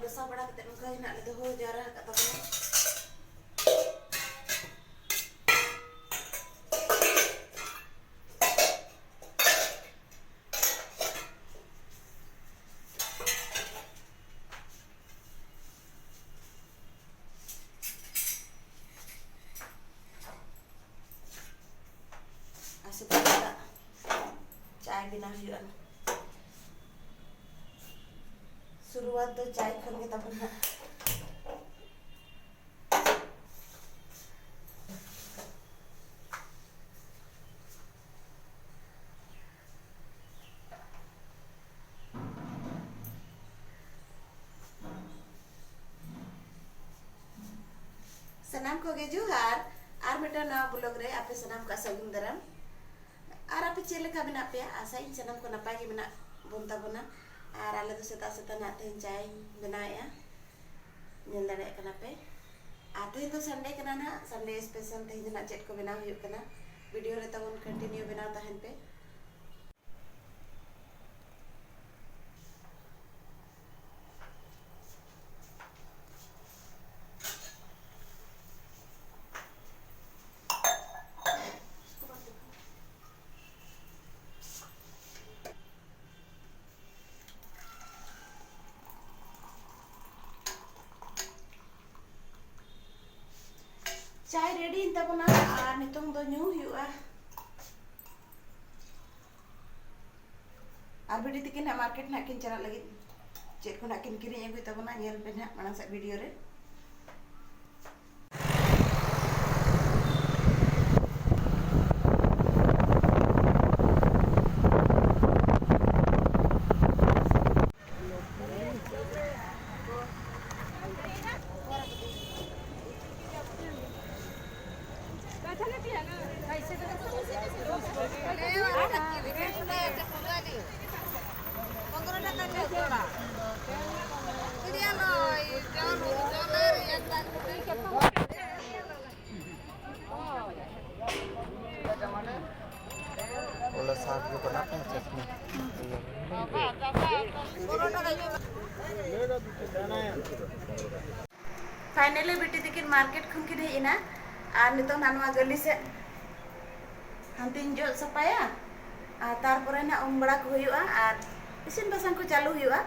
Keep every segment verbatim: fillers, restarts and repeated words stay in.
ᱜᱷᱟᱥᱟᱣ ᱵᱟᱲᱟ ᱠᱟᱛᱮ ᱱᱚᱝᱠᱟ ᱜᱮ ᱱᱟᱜ ᱞᱮ ᱫᱚᱦᱚ ᱡᱟᱣᱨᱟ ᱟᱠᱟᱫ ᱛᱟᱵᱚᱱᱟ᱾ ᱟᱨ ᱥᱮᱛᱟᱜ ᱥᱮᱛᱟᱜ ᱪᱟᱭ ᱵᱮᱱᱟᱣ ᱦᱩᱭᱩᱜᱼᱟ᱾ ᱥᱩᱨᱩᱣᱟᱛ ᱫᱚ ᱪᱟᱭ ᱠᱷᱚᱱ ᱜᱮ ᱛᱟᱵᱚᱱ ᱦᱟᱸᱜ᱾ ᱥᱟᱱᱟᱢ ᱠᱚᱜᱮ ᱡᱚᱦᱟᱨ, ᱟᱨ ᱢᱤᱫᱴᱟᱝ ᱱᱟᱣᱟ vlog ᱨᱮ ᱟᱯᱮ ᱥᱟᱱᱟᱢ ᱠᱚ ᱥᱟᱹᱜᱩᱱ ᱫᱟᱨᱟᱢ᱾ ᱟᱨ ᱟᱯᱮ ᱪᱮᱫ ᱞᱮᱠᱟ ᱢᱮᱱᱟᱜ ᱯᱮᱭᱟ? ᱟᱥᱟᱭᱟᱹᱧ ᱥᱟᱱᱟᱢ ᱠᱚ ᱱᱟᱯᱟᱭ ᱜᱮ ᱢᱮᱱᱟᱜ ᱵᱚᱱ ᱛᱟᱵᱚᱱᱟ᱾ ᱟᱨ ᱟᱞᱮ ᱫᱚ ᱥᱮᱛᱟᱜ ᱥᱮᱛᱟᱜ ᱱᱟᱜ ᱛᱮᱦᱮᱧ ᱪᱟᱭ ᱵᱮᱱᱟᱣᱮᱫᱼᱟ, ᱧᱮᱞ ᱫᱟᱲᱮᱭᱟᱜ ᱠᱟᱱᱟ ᱯᱮ᱾ ᱟᱨ ᱛᱮᱦᱮᱧ ᱫᱚ Sunday ᱠᱟᱱᱟ ᱱᱟᱜ, Sunday special ᱛᱮᱦᱮᱧ ᱫᱚ ᱱᱟᱜ ᱪᱮᱫ ᱠᱚ ᱵᱮᱱᱟᱣ ᱦᱩᱭᱩᱜ ᱠᱟᱱᱟ, video ᱨᱮ ᱛᱟᱵᱚᱱ continue ᱵᱮᱱᱟᱣ ᱛᱟᱦᱮᱱ ᱯᱮ᱾ ᱪᱟᱭ ready ᱮᱱ ᱛᱟᱵᱚᱱᱟ ᱟᱨ ᱱᱤᱛᱚᱝ ᱫᱚ ᱧᱩ ᱦᱩᱭᱩᱜᱼᱟ᱾ ᱟᱨ ᱵᱤᱴᱤ ᱛᱤᱠᱤᱱ ᱦᱟᱸᱜ market ᱱᱟᱜ ᱠᱤᱱ ᱪᱟᱞᱟᱜ ᱞᱟᱹᱜᱤᱫ, ᱪᱮᱫ ᱠᱚ ᱱᱟᱜ ᱠᱤᱱ ᱠᱤᱨᱤᱧ ᱟᱹᱜᱩᱭ ᱛᱟᱵᱚᱱᱟ, ᱧᱮᱞ ᱯᱮ ᱱᱟᱜ ᱢᱟᱲᱟᱝ ᱥᱮᱫ video ᱨᱮ᱾ Finally ᱵᱤᱴᱤ ᱛᱤᱠᱤᱱ ᱢᱟᱨᱠᱮᱴ ᱠᱷᱚᱱ ᱠᱤᱱ ᱦᱮᱡ ᱮᱱᱟ᱾ ᱟᱨ ᱱᱤᱛᱚᱜ ᱱᱟᱜ ᱱᱚᱣᱟ ᱜᱟᱹᱞᱤ ᱥᱮᱫ ᱦᱟᱱᱛᱮᱧ ᱡᱚᱜ ᱥᱟᱯᱷᱟᱭᱟ, ᱟᱨ ᱛᱟᱨᱯᱚᱨᱮ ᱱᱟᱜ ᱩᱢ ᱵᱟᱲᱟ ᱠᱚ ᱦᱩᱭᱩᱜᱼᱟ ᱟᱨ ᱤᱥᱤᱱ ᱵᱟᱥᱟᱝ ᱠᱚ ᱪᱟᱹᱞᱩ ᱦᱩᱭᱩᱜᱼᱟ᱾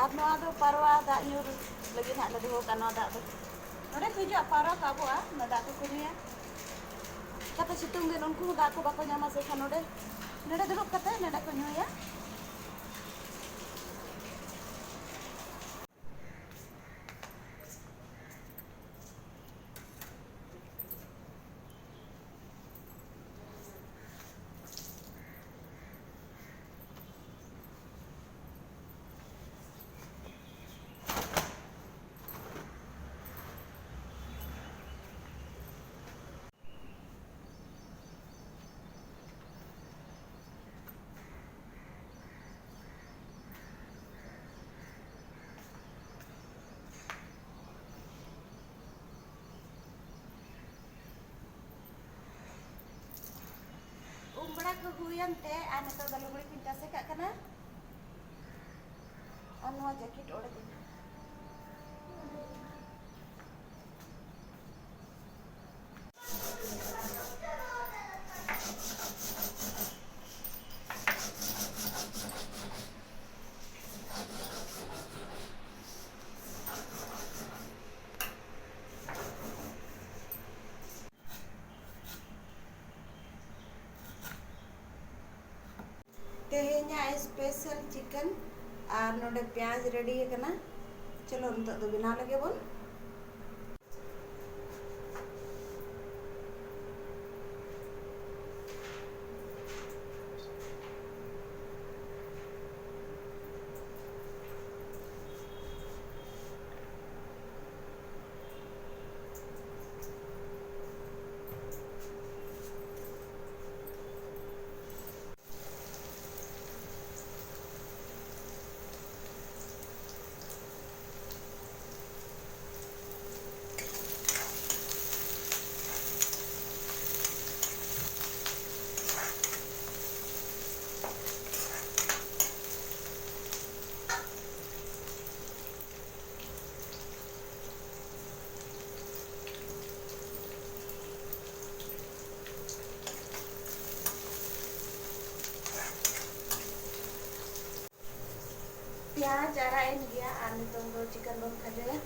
ᱟᱨ ᱱᱚᱣᱟ ᱫᱚ ᱯᱟᱨᱣᱟ ᱫᱟᱜ ᱧᱩ ᱞᱟᱹᱜᱤᱫ ᱦᱟᱸᱜ ᱞᱮ ᱫᱚᱦᱚ ᱠᱟᱜᱼᱟ᱾ ᱱᱚᱣᱟ ᱫᱟᱜ ᱫᱚ ᱱᱚᱰᱮ ᱠᱚ ᱦᱤᱡᱩᱜᱼᱟ, ᱯᱟᱨᱣᱟ ᱠᱚ ᱟᱵᱚᱜᱼᱟ, ᱚᱱᱟ ᱫᱟᱜ ᱠᱚᱠᱚ ᱧᱩᱭᱟ᱾ ᱪᱤᱠᱟᱹᱛᱮ ᱥᱤᱛᱩᱝ ᱫᱤᱱ ᱩᱱᱠᱩ ᱦᱚᱸ ᱫᱟᱜ ᱠᱚ ᱵᱟᱠᱚ ᱧᱟᱢᱟ, ᱥᱮ ᱠᱷᱟᱱ ᱱᱚᱰᱮ, ᱱᱚᱰᱮ ᱫᱩᱲᱩᱵ ᱠᱟᱛᱮ ᱱᱚᱰᱮ ᱠᱚ ᱧᱩᱭᱟ᱾ ᱩᱢ ᱵᱟᱲᱟ ᱠᱚ ᱦᱩᱭᱮᱱ ᱛᱮ ᱟᱨ ᱱᱤᱛᱚᱜ ᱫᱚ ᱞᱩᱜᱽᱲᱤ ᱠᱚᱧ ᱛᱟᱥᱮ ᱠᱟᱜ ᱠᱟᱱᱟ᱾ ᱟᱨ ᱱᱚᱣᱟ ᱡᱮᱠᱮᱴ ᱚᱲᱮᱡ ᱮᱱᱟ᱾ ᱛᱮᱦᱮᱧᱟᱜ special chicken ᱟᱨ ᱱᱚᱰᱮ ᱯᱮᱸᱭᱟᱡᱽ ready ᱟᱠᱟᱱᱟ᱾ ᱪᱚᱞᱚ ᱱᱤᱛᱚᱜ ᱫᱚ ᱵᱮᱱᱟᱣ ᱞᱮᱜᱮ ᱵᱚᱱ᱾ ᱮᱱ ᱜᱮᱭᱟ ᱟᱨ ᱱᱤᱛᱚᱝ ᱫᱚ ᱪᱤᱠᱮᱱ ᱵᱚᱱ ᱠᱷᱟᱡᱚᱭᱟ᱾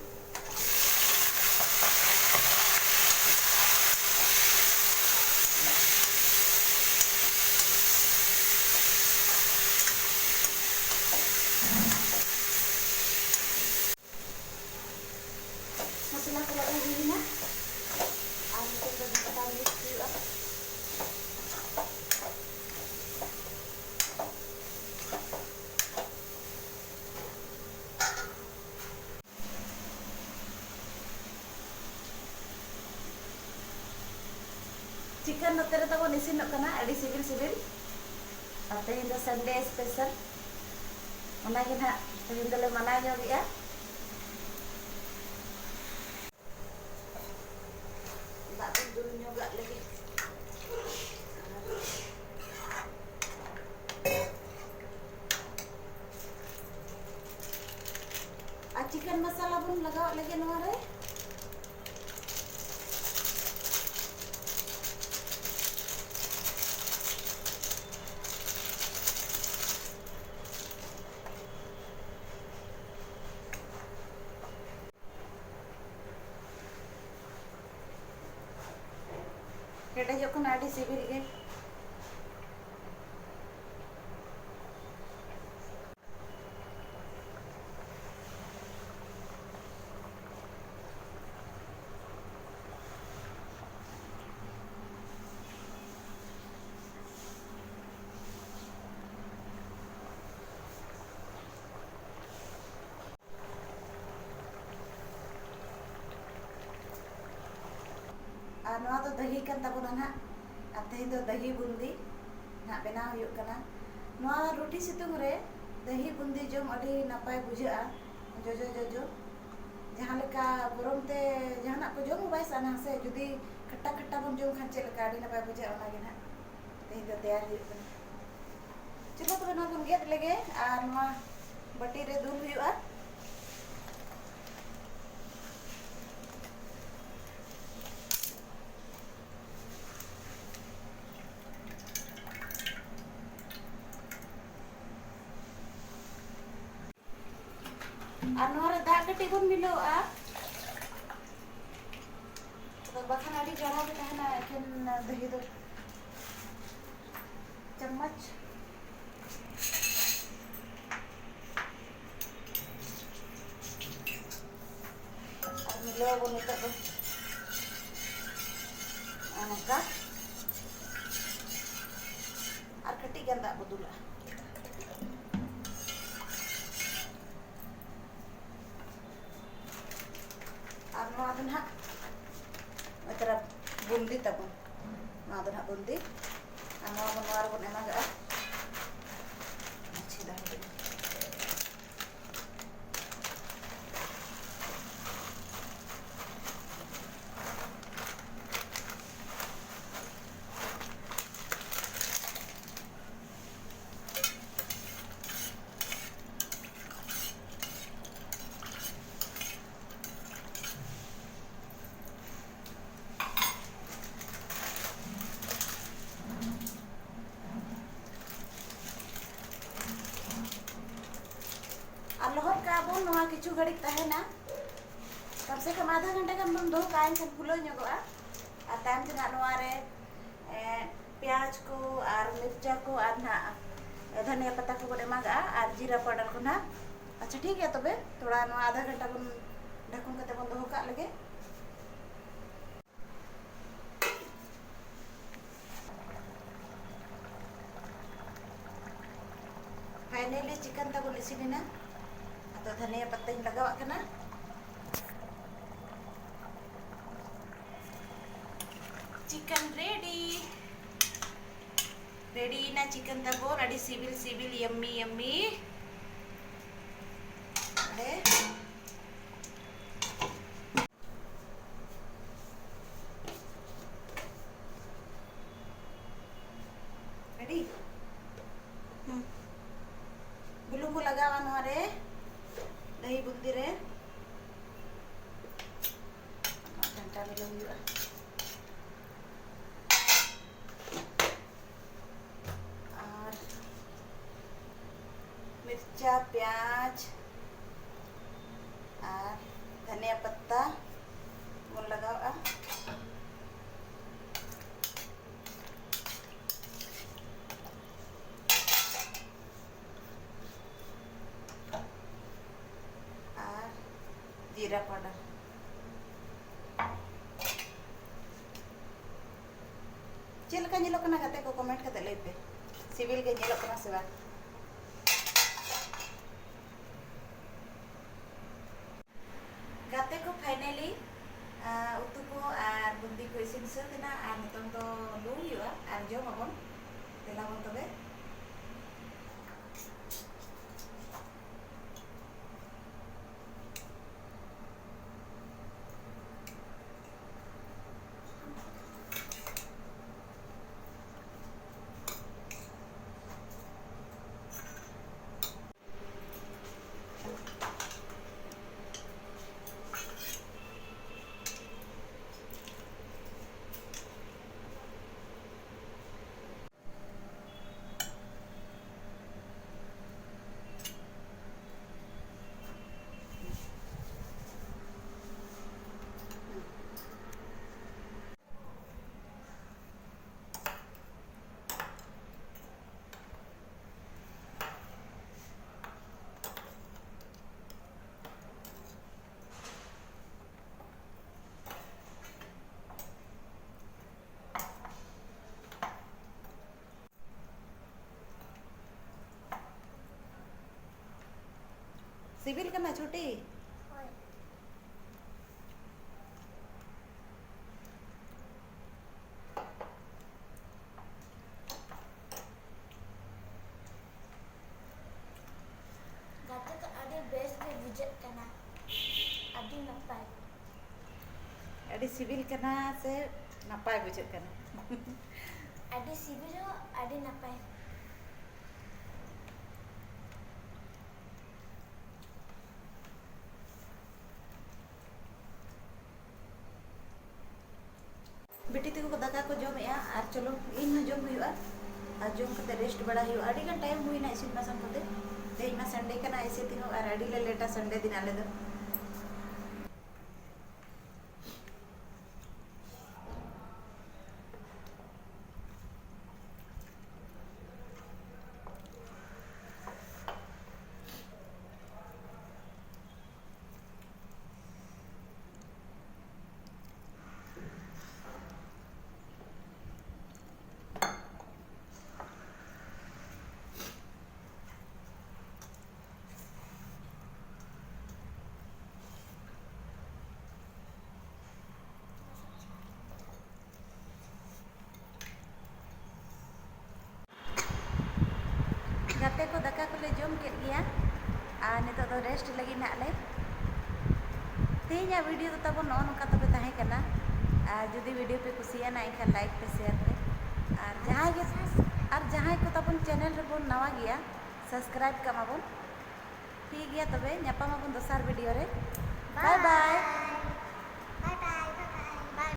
ᱢᱚᱥᱞᱟ ᱠᱚ ᱞᱟᱜᱟᱣ ᱦᱩᱭᱱᱟ ᱟᱨ ᱱᱤᱛᱚᱝ ᱫᱚ ᱜᱷᱟᱱᱴᱟ ᱢᱤᱠᱥ ᱦᱩᱭᱩᱜᱼᱟ᱾ ᱪᱤᱠᱮᱱ ᱱᱚᱛᱮ ᱨᱮ ᱛᱟᱵᱚᱱ ᱤᱥᱤᱱᱚᱜ ᱠᱟᱱᱟ, ᱟᱹᱰᱤ ᱥᱤᱵᱤᱞ ᱥᱤᱵᱤᱞ᱾ ᱟᱨ ᱛᱮᱦᱮᱧ ᱫᱚ ᱥᱟᱱᱰᱮ ᱥᱯᱮᱥᱟᱞ, ᱚᱱᱟᱜᱮ ᱱᱟᱦᱟᱜ ᱛᱮᱦᱮᱧ ᱫᱚᱞᱮ ᱢᱟᱱᱟᱣ ᱧᱚᱜᱮᱜᱼᱟ᱾ ᱫᱟᱜ ᱵᱚᱱ ᱫᱩᱞ ᱧᱚᱜᱟᱜ ᱞᱮᱜᱮ᱾ ᱟᱨ ᱪᱤᱠᱮᱱ ᱢᱟᱥᱟᱞᱟ ᱵᱚᱱ ᱞᱟᱜᱟᱣᱟᱜ ᱞᱮᱜᱮ ᱱᱚᱣᱟ ᱨᱮ᱾ ᱦᱮᱰᱮᱡᱚᱜ ᱠᱟᱱᱟ, ᱟᱹᱰᱤ ᱥᱤᱵᱤᱞ ᱜᱮ᱾ ᱟᱨ ᱱᱚᱣᱟ ᱫᱚ ᱫᱟᱹᱦᱤ ᱠᱟᱱ ᱛᱟᱵᱚᱱᱟ ᱱᱟᱦᱟᱜ᱾ ᱟᱨ ᱛᱮᱦᱮᱧ ᱫᱚ ᱫᱟᱹᱦᱤ ᱵᱩᱱᱫᱤ ᱱᱟᱦᱟᱜ ᱵᱮᱱᱟᱣ ᱦᱩᱭᱩᱜ ᱠᱟᱱᱟ᱾ ᱱᱚᱣᱟ ᱨᱩᱴᱤ ᱥᱤᱛᱩᱝ ᱨᱮ ᱫᱟᱹᱦᱤ ᱵᱩᱱᱫᱤ ᱡᱚᱢ ᱟᱹᱰᱤ ᱱᱟᱯᱟᱭ ᱵᱩᱡᱷᱟᱹᱜᱼᱟ᱾ ᱡᱚᱡᱚ ᱡᱚᱡᱚ ᱡᱟᱦᱟᱸ ᱞᱮᱠᱟ ᱜᱚᱨᱚᱢ ᱛᱮ ᱡᱟᱦᱟᱱᱟᱜ ᱠᱚ ᱡᱚᱢ ᱦᱚᱸ ᱵᱟᱭ ᱥᱟᱱᱟ ᱥᱮ, ᱡᱩᱫᱤ ᱠᱷᱟᱴᱴᱟ ᱠᱷᱟᱴᱴᱟ ᱵᱚᱱ ᱡᱚᱢ ᱠᱷᱟᱱ ᱪᱮᱫ ᱞᱮᱠᱟ ᱟᱹᱰᱤ ᱱᱟᱯᱟᱭ ᱵᱩᱡᱷᱟᱹᱜᱼᱟ, ᱚᱱᱟ ᱜᱮ ᱱᱟᱦᱟᱜ ᱛᱮᱦᱮᱧ ᱫᱚ ᱛᱮᱭᱟᱨ ᱦᱩᱭᱩᱜ ᱠᱟᱱᱟ᱾ ᱪᱚᱞᱚ ᱛᱚᱵᱮ ᱱᱚᱣᱟ ᱵᱚᱱ ᱜᱮᱫ ᱞᱮᱜᱮ ᱟᱨ ᱱᱚᱣᱟ ᱵᱟᱹᱴᱤ ᱨᱮ ᱫᱩᱞ ᱦᱩᱭᱩᱜᱼᱟ᱾ ᱟᱨ ᱱᱚᱣᱟ ᱨᱮ ᱫᱟᱜ ᱠᱟᱹᱴᱤᱡ ᱵᱚᱱ ᱢᱤᱞᱟᱹᱣᱟᱜᱼᱟ, ᱟᱫᱚ ᱵᱟᱠᱷᱟᱱ ᱟᱹᱰᱤ ᱜᱟᱲᱟ ᱜᱮ ᱛᱟᱦᱮᱱᱟ ᱮᱠᱷᱮᱱ ᱫᱟᱹᱦᱤ ᱫᱚ᱾ ᱪᱟᱢᱚᱪ᱾ ᱟᱨ ᱢᱤᱞᱟᱹᱣ ᱟᱵᱚᱱ ᱱᱤᱛᱚᱜ ᱫᱚ᱾ ᱱᱚᱜᱼᱚ ᱱᱚᱝᱠᱟ᱾ ᱟᱨ ᱠᱟᱹᱴᱤᱡ ᱜᱟᱱ ᱫᱟᱜ ᱵᱚ ᱫᱩᱞᱟᱜᱼᱟ᱾ ᱟᱨ ᱱᱚᱣᱟ ᱫᱚ ᱱᱟᱦᱟᱜ ᱱᱚᱜᱼᱚᱭ ᱛᱟᱨᱟ ᱵᱩᱱᱫᱤ ᱛᱟᱵᱚᱱ᱾ ᱱᱚᱣᱟ ᱫᱚ ᱱᱟᱦᱟᱜ ᱵᱩᱱᱫᱤ᱾ ᱟᱨ ᱱᱚᱣᱟ ᱵᱚᱱ, ᱱᱚᱣᱟ ᱨᱮᱵᱚᱱ ᱮᱢᱟᱜᱟᱜᱼᱟ᱾ ᱢᱟᱹᱪᱷᱤ ᱫᱟᱜ ᱦᱩᱰᱤᱧ᱾ ᱟᱨ ᱞᱚᱦᱚᱫ ᱠᱟᱜᱼᱟ ᱵᱚᱱ, ᱱᱚᱣᱟ ᱠᱤᱪᱷᱩ ᱜᱷᱟᱹᱲᱤᱡ ᱛᱟᱦᱮᱱᱟ, ᱠᱚᱢ ᱥᱮ ᱠᱚᱢ ᱟᱫᱷᱟ ᱜᱷᱚᱱᱴᱟ ᱜᱟᱱ ᱵᱚᱱ ᱫᱚᱦᱚ ᱠᱟᱜᱼᱟ, ᱮᱱᱠᱷᱟᱱ ᱯᱷᱩᱞᱟᱹᱣ ᱧᱚᱜᱚᱜᱼᱟ᱾ ᱟᱨ ᱛᱟᱭᱚᱢ ᱛᱮ ᱱᱟᱜ ᱱᱚᱣᱟ ᱨᱮ, ᱮ, ᱯᱮᱸᱭᱟᱡᱽ ᱠᱚ ᱟᱨ ᱢᱤᱨᱪᱟ ᱠᱚ ᱟᱨ ᱱᱟᱜ ᱫᱷᱟᱹᱱᱤᱭᱟᱹ ᱯᱟᱛᱟ ᱠᱚᱵᱚᱱ ᱮᱢᱟᱜᱟᱜᱼᱟ ᱟᱨ ᱡᱤᱨᱟ ᱯᱟᱣᱰᱟᱨ ᱠᱚ ᱱᱟᱜ᱾ ᱟᱪᱪᱷᱟ, ᱴᱷᱤᱠ ᱜᱮᱭᱟ, ᱛᱚᱵᱮ ᱛᱷᱚᱲᱟ ᱱᱚᱣᱟ ᱟᱫᱷᱟ ᱜᱷᱚᱱᱴᱟ ᱵᱚᱱ ᱰᱷᱟᱠᱚᱱ ᱠᱟᱛᱮ ᱵᱚᱱ ᱫᱚᱦᱚ ᱠᱟᱜ ᱞᱮᱜᱮ᱾ Finally chicken ᱛᱟᱵᱚᱱ ᱤᱥᱤᱱ ᱮᱱᱟ᱾ ᱟᱫᱚ ᱫᱷᱟᱹᱱᱤᱭᱟᱹ ᱯᱟᱛᱟᱧ ᱞᱟᱜᱟᱣᱟᱜ ᱠᱟᱱᱟ᱾ Chicken ready᱾ Ready ᱮᱱᱟ chicken ᱛᱟᱵᱚᱱ, ᱟᱹᱰᱤ ᱥᱤᱵᱤᱞ ᱥᱤᱵᱤᱞ, yummy yummy᱾ ᱚᱸᱰᱮ ᱨᱮᱰᱤ᱾ ᱦᱩᱸ᱾ ᱵᱩᱞᱩᱝ ᱠᱚ ᱞᱟᱜᱟᱣᱟ ᱱᱚᱣᱟ ᱨᱮ, ᱫᱟᱹᱦᱤ ᱵᱩᱱᱫᱤ ᱨᱮ᱾ ᱜᱷᱟᱱᱴᱟ ᱢᱤᱞᱟᱹᱣ ᱦᱩᱭᱩᱜᱼᱟ᱾ ᱟᱨ ᱫᱷᱟᱱᱤᱭᱟ ᱯᱟᱛᱟ ᱵᱚᱱ ᱞᱟᱜᱟᱣᱼᱟ᱾ ᱟᱨ ᱡᱤᱨᱟ powder᱾ ᱪᱮᱫ ᱞᱮᱠᱟ ᱧᱮᱞᱚᱜ ᱠᱟᱱᱟ ᱜᱟᱛᱮ ᱠᱚ, comment ᱠᱟᱛᱮ ᱞᱟᱹᱭ ᱯᱮ, ᱥᱤᱵᱤᱞ ᱜᱮ ᱧᱮᱞᱚᱜ ᱠᱟᱱᱟ ᱥᱮ ᱵᱟᱝ? ᱜᱟᱛᱮ ᱠᱚ, finally, ᱟᱸ, ᱩᱛᱩ ᱠᱚ ᱟᱨ ᱵᱩᱱᱫᱤ ᱠᱚ ᱤᱥᱤᱱ ᱥᱟᱹᱛ ᱮᱱᱟ ᱟᱨ ᱱᱤᱛᱚᱝ ᱫᱚ ᱞᱩ ᱦᱩᱭᱩᱜᱼᱟ ᱟᱨ ᱡᱚᱢ ᱟᱵᱚᱱ᱾ ᱫᱮᱞᱟ ᱵᱚᱱ ᱛᱚᱵᱮ᱾ ᱥᱤᱵᱤᱞ ᱠᱟᱱᱟ ᱪᱷᱩᱴᱤ? ᱦᱳᱭ᱾ ᱜᱟᱛᱮ ᱠᱚ, ᱟᱹᱰᱤ ᱵᱮᱥ ᱜᱮ ᱵᱩᱡᱷᱟᱹᱜ ᱠᱟᱱᱟ, ᱟᱹᱰᱤ ᱱᱟᱯᱟᱭ᱾ ᱟᱹᱰᱤ ᱥᱤᱵᱤᱞ ᱠᱟᱱᱟ ᱥᱮ ᱱᱟᱯᱟᱭ ᱵᱩᱡᱷᱟᱹᱜ ᱠᱟᱱᱟ? ᱟᱹᱰᱤ ᱥᱤᱵᱤᱞ ᱦᱚᱸ ᱟᱹᱰᱤ ᱱᱟᱯᱟᱭ᱾ ᱵᱤᱴᱤ ᱛᱟᱠᱚ ᱠᱚ ᱫᱟᱠᱟ ᱠᱚ ᱡᱚᱢᱮᱜᱼᱟ, ᱟᱨ ᱪᱚᱞᱚ ᱤᱧ ᱦᱚᱸ ᱡᱚᱢ ᱦᱩᱭᱩᱜᱼᱟ, ᱟᱨ ᱡᱚᱢ ᱠᱟᱛᱮ rest ᱵᱟᱲᱟ ᱦᱩᱭᱩᱜᱼᱟ᱾ ᱟᱹᱰᱤ ᱜᱟᱱ time ᱦᱩᱭᱱᱟ ᱤᱥᱤᱱ ᱵᱟᱥᱟᱝ ᱠᱟᱛᱮ᱾ ᱛᱮᱦᱮᱧ ᱢᱟ Sunday ᱠᱟᱱᱟ, ᱮᱭᱥᱮ ᱛᱮᱦᱚᱸ ᱟᱨ ᱟᱹᱰᱤ ᱞᱮ ᱞᱮᱴᱟ Sunday ᱫᱤᱱ ᱟᱞᱮ ᱫᱚ᱾ ᱡᱚᱢ ᱠᱮᱫ ᱜᱮᱭᱟ ᱟᱨ ᱱᱤᱛᱚᱜ ᱫᱚ rest ᱞᱟᱹᱜᱤᱫ ᱱᱟᱜ ᱞᱮ᱾ ᱛᱮᱦᱮᱧᱟᱜ video ᱫᱚ ᱛᱟᱵᱚᱱ ᱱᱚᱜᱼᱚ ᱱᱚᱝᱠᱟ ᱛᱚᱵᱮ ᱛᱟᱦᱮᱸ ᱠᱟᱱᱟ᱾ ᱟᱨ ᱡᱩᱫᱤ video ᱯᱮ ᱠᱩᱥᱤᱭᱟᱜᱼᱟ ᱮᱱᱠᱷᱟᱱ like ᱯᱮ, share ᱯᱮ᱾ ᱟᱨ ᱡᱟᱦᱟᱸᱭ ᱜᱮ, ᱟᱨ ᱡᱟᱦᱟᱸᱭ ᱠᱚ ᱛᱟᱵᱚᱱ channel ᱨᱮᱵᱚᱱ ᱱᱟᱣᱟ ᱜᱮᱭᱟ, subscribe ᱠᱟᱜ ᱢᱟᱵᱚᱱ᱾ ᱴᱷᱤᱠ ᱜᱮᱭᱟ, ᱛᱚᱵᱮ ᱧᱟᱯᱟᱢ ᱟᱵᱚᱱ ᱫᱚᱥᱟᱨ video ᱨᱮ᱾